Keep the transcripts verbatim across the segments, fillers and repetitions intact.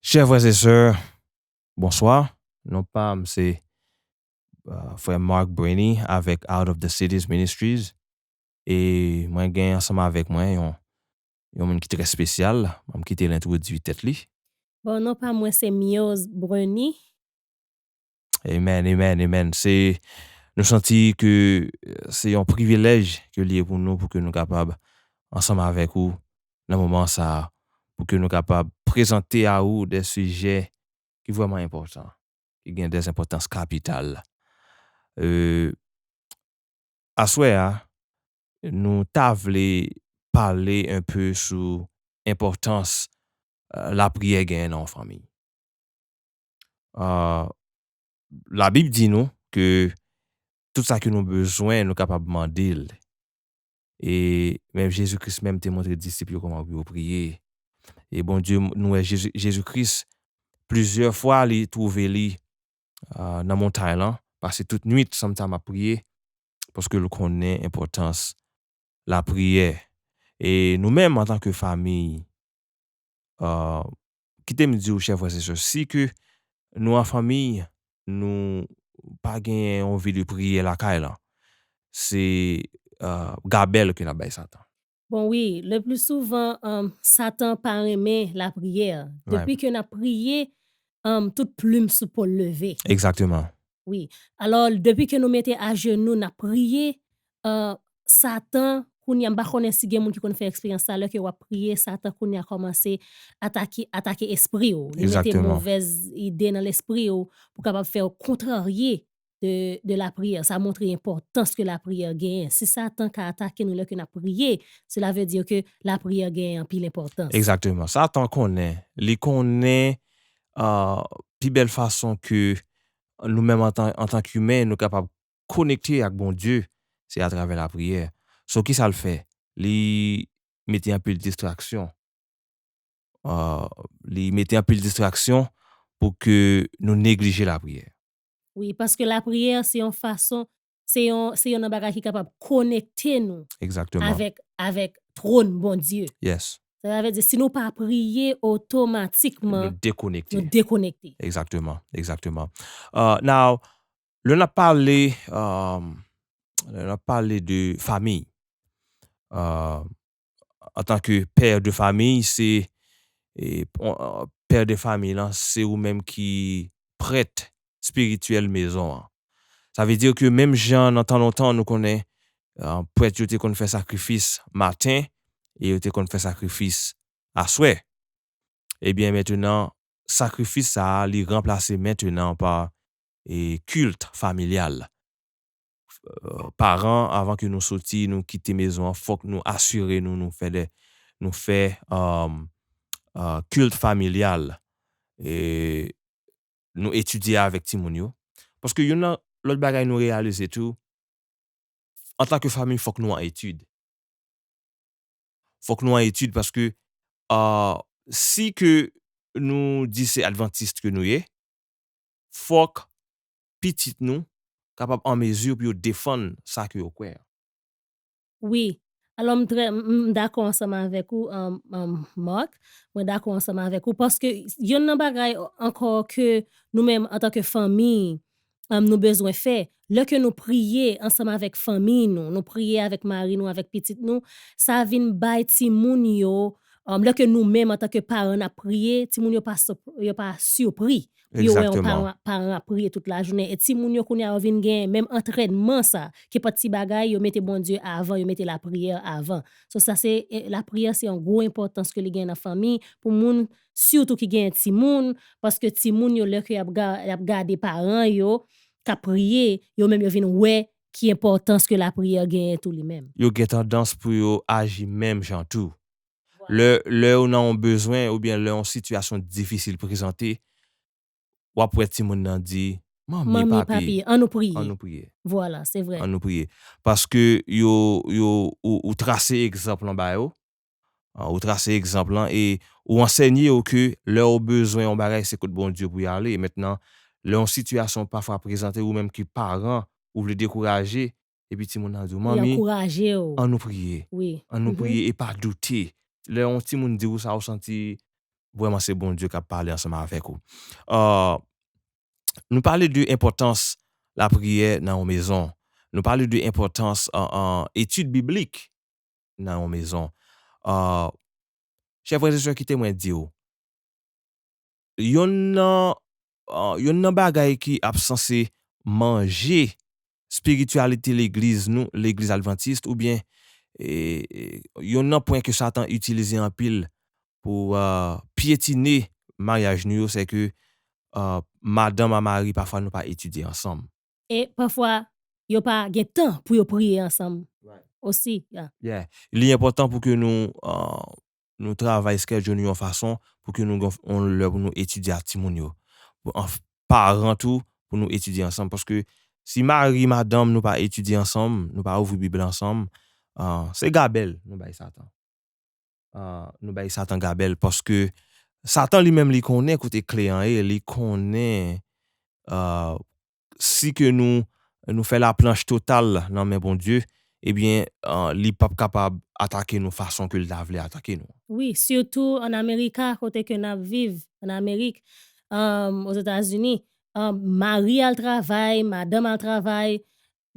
Chè frè e sè, bonswa. Non pa m se uh, frè Mark Brainy avèk Out of the Cities Ministries. E mwen gen ansanm avèk mwen yon, yon moun ki trè espesyal. Ban m kite l entwodui tèt li. Bon, non pa mwen se Mioz Breny. Amen, amen, amen. Se, nou santi ke se yon privilèj ke li ye pou nou, pou ke nou kapab ansanm avèk ou nan moman sa a, pou ke nou kapab prezante a ou de sijè ki vrèman enpòtan, ki gen de enpòtans kapital. Euh, aswè a, nou ta vle pale enpe sou enpòtans uh, lapriyè genyen nan yon fanmi. Uh, Labib di nou ke tout sa ke nou bezwen, nou kapab mande l. E menm Jezi Kris menm te montre disip yo kòman pou yo priye. E Bondye, nou wè Jezi, Jezi Kris, plizyè fwa li twouve li uh, nan montay lan, pase tout nwit sanm ta m ap priye, paske l konnen enpòtans lapriyè. E nou menm, antanke fanmi, uh, kite m di w, chè frè e sè, si ke nou an fanmi, nou pa gen yon vi de priyè lakay lan, se uh, gabèl ke n ap bay Satan. Bon, wi, le pli souvan, um, Satan pa renmen lapriyè. Depi ke n ap priye, um, tout plim sou po l leve. Egzakteman. Wi. Alò, depi ke nou mete ajenou, n ap priye, uh, Satan, kounye a, m pa konnen si gen moun ki konn fè eksperyans sa, lè ke w ap priye, Satan kounye a kòmanse atake, atake espri w. Li mete movèz ide nan lespri w pou kapab fè w kontrarye de, de lapriyè. Sa montre enpòtans ke lapriyè genyen. Si Satan ka atake nou lè ke n ap priye, cela veut dire ke lapriyè genyen anpil enpòtans. Egzakteman. Satan konnen. Li konnen uh, pi bèl fason ke nou menm antan, antanke imen, nou kapab konekte ak Bondye, se atravè lapriyè. So, kisa l fè? Li mete anpil distraksyon. Uh, li mete anpil distraksyon pou ke nou neglije lapriyè. Wi, paske lapriyè se yon fason, se yon, se yon nan bagay ki kapab konekte nou Egzakteman. avèk, avèk twòn Bondye. Yes. Sa vle di, si nou pa priye, otomatikman, Nou dekonekte. nou dekonekte. Egzakteman, egzakteman. Uh, now, lè n ap pale, um, lè n ap pale de fanmi, uh, antanke pè de fanmi, se e, pè de fanmi lan, se ou menm ki prèt espirityèl mezon an. Sa vle di ke menm jan nan tan lontan, nou konnen uh, prèt yo te konn fè sakrifis maten e yo te konn fè sakrifis aswè. Ebyen, mentenan, sakrifis sa a, li ranplase mentenan pa e, kilt familyal. Uh, paran, avan ke nou soti, nou kite mezon an, fòk nou asire nou, nou fè de, nou fè um, uh, kilt familyal. E nou etidye avèk timoun yo. Paske youn nan lòt bagay nou reyalize tou, antanke fanmi, fòk nou an etid. Fòk nou an etid paske uh, si ke nou di se adventist ke nou ye, fòk pitit nou kapab an mezi pou yo defann sa ke yo kwè. Wi. Alò, m trè, m dakò ansanm avèk ou, um, um, Mark. Mwen dakò ansanm avèk ou, paske yonn nan bagay ankò ke nou menm antanke fanmi, um, nou bezwen fè, lè ke nou priye ansanm avèk fanmi nou, nou priye avèk mari nou, avèk pitit nou, sa vin bay timoun yo, um, lè ke nou menm antanke paran n ap priye, timoun yo pa, yo pa sipri. Yo wè yon paran, paran ap priye tout lajounen. E timoun yo kounye a yo vin gen menm antrènman sa. Kenpòt ti bagay, yo mete Bondye avan, yo mete lapriyè avan. So sa se, lapriyè se yon gwo enpòtans ke li gen nan fanmi pou moun, sitou ki gen timoun, paske timoun yo lè ke y ap gade paran yo k ap priye, yo menm yo vin wè ki enpòtans ke lapriyè genyen tou li menm. Yo gen tandans pou yo aji menm jan tou. Lè, lè ou nan yon bezwen oubyen lè yon sitiyasyon difisil prezante, w ap wè timoun nan di, manmi, papi, an nou priye. An nou priye. Vwala, se vre. An nou priye. Paske yo, yo, ou, ou trase egzanp lan ba yo, ou trase egzanp lan e ou ansèye yo ke lè ou bezwen yon bagay, se kot Bondye pou y ale. Mentnan, lè yon sitiyasyon pafwa prezante, ou menm ki paran, ou vle dekouraje, epi timoun nan di w, manmi, an nou priye. An nou priye e pa doute. Lè yon timoun di w sa, ou santi vrèman se Bondye k ap pale ansanm avèk ou. Uh, nou pale de enpòtans lapriyè nan yon mezon. Nou pale de enpòtans uh, uh, etid biblik nan yon mezon. Uh, chè frè e sè, kite mwen di w, yonn nan, uh, yonn nan bagay ki ap sanse manje espirityalite legliz nou, legliz advantis, oubyen e, e, yonn nan pwen ke Satan itilize anpil pou uh, pyetine maryaj nou yo, se ke uh, madanm a mari pafwa nou pa etidye ansanm. E pafwa, yo pa gen tan pou yo priye ansanm osi. Yeah. Li enpòtan pou ke nou uh, nou travay schedule nou yon fason pou ke nou gen yon lè pou nou etidye ak timoun yo. Pou an paran tou pou nou etidye ansanm. Paske si mari, madanm nou pa etidye ansanm, nou pa ouvri Bib la ansanm, uh, se gabèl nou bay Satan. Uh, nou bay Satan gabèl paske Satan li menm li konnen kote kle an ye, li konnen uh, si ke nou nou fè laplanch total nan men Bondye, ebyen uh, li p ap kapab atake nou fason ke l ta vle atake nou. Wi, sitou an Amerika kote ke n ap viv, an Amerik, um, Ozetazini, um, mari al travay, madanm al travay,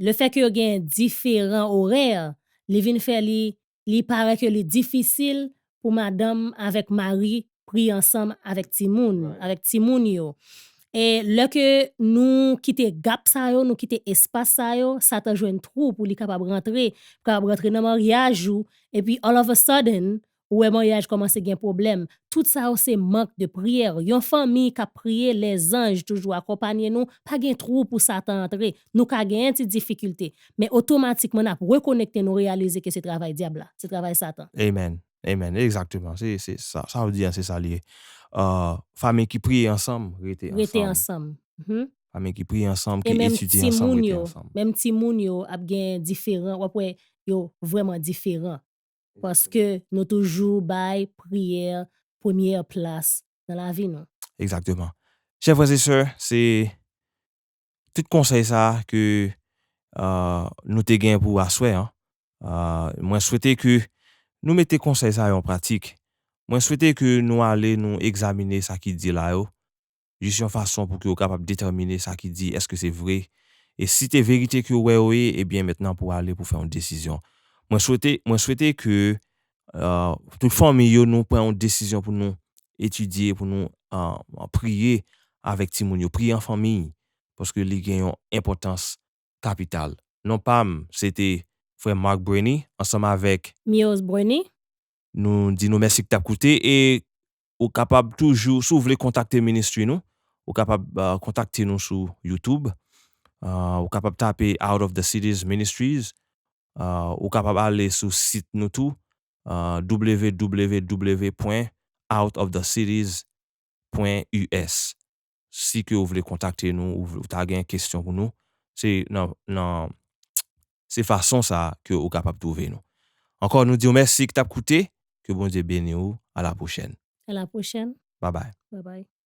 lefètke yo gen diferan orè, li vin fè li li parèt ke li difisil pou madanm avèk mari priye ansanm avèk timoun, avèk timoun yo. E lè ke nou kite gap sa yo, nou kite espas sa yo, Satan jwenn twou pou li kapab rantre, pou kapab rantre nan maryaj ou, epi all of a sudden, ou wè maryaj kòmanse gen pwoblèm. Tout sa yo se mank de priyè. Yon fanmi k ap priye, lèzanj toujou akonpanye nou, pa gen twou pou Satan antre. Nou ka genyen ti difikilte, men otomatikman n ap rekonekte nou reyalize ke se travay dyab la, se travay Satan. Amen. Amen. Egzakteman. Se, se sa, sa w di an, se sa li ye. Uh, fanmi ki priye ansanm, rete ansanm. Rete ansanm. Mm -hmm. Fanmi ki priye ansanm, ki etidye ansanm, rete ansanm. Menm timoun yo ap gen diferan, w ap wè yo vrèman diferan. Paske nou toujou bay priyè premyè plas nan lavi nou. Egzakteman. Chè frè e sè, se tout konsèy sa ke uh, nou te gen pou aswè an. Uh, mwen swete ke nou mete konsèy sa yo an pratik. Mwen swete ke nou ale nou egzamine sa ki di la yo, jis yon fason pou ke w kapab detèmine sa ki di, èske se vre. E si te verite ke w wè yo ye, ebyen mentnan pou w ale pou fè yon desizyon. Mwen swete, mwen swete ke uh, tout fanmi yo nou pran yon desizyon pou nou etidye, pou nou uh, priye avèk timoun yo, priye an fanmi, paske li gen yon enpòtans kapital. Non pa m, se te frè Mark Brenny, ansanm avèk Mios Brenny. Nou di nou mèsi ki t ap koute e ou kapab toujou, si w vle kontakte ministry nou, ou kapab uh, kontakte nou sou YouTube. Uh, ou kapab tape Out of the Cities Ministries. Uh, ou kapab ale sou sit nou tou, uh, w w w pwen out of the cities pwen u s. Si ke ou vle kontakte nou, ou, ou ta gen kesyon pou nou, se nan, nan se fason sa ke ou kapab twouve nou. Ankò, nou di w mèsi ki t ap koute, ke Bondye beni w, a la pwochèn. A la pwochèn. Bye bye. Bye bye.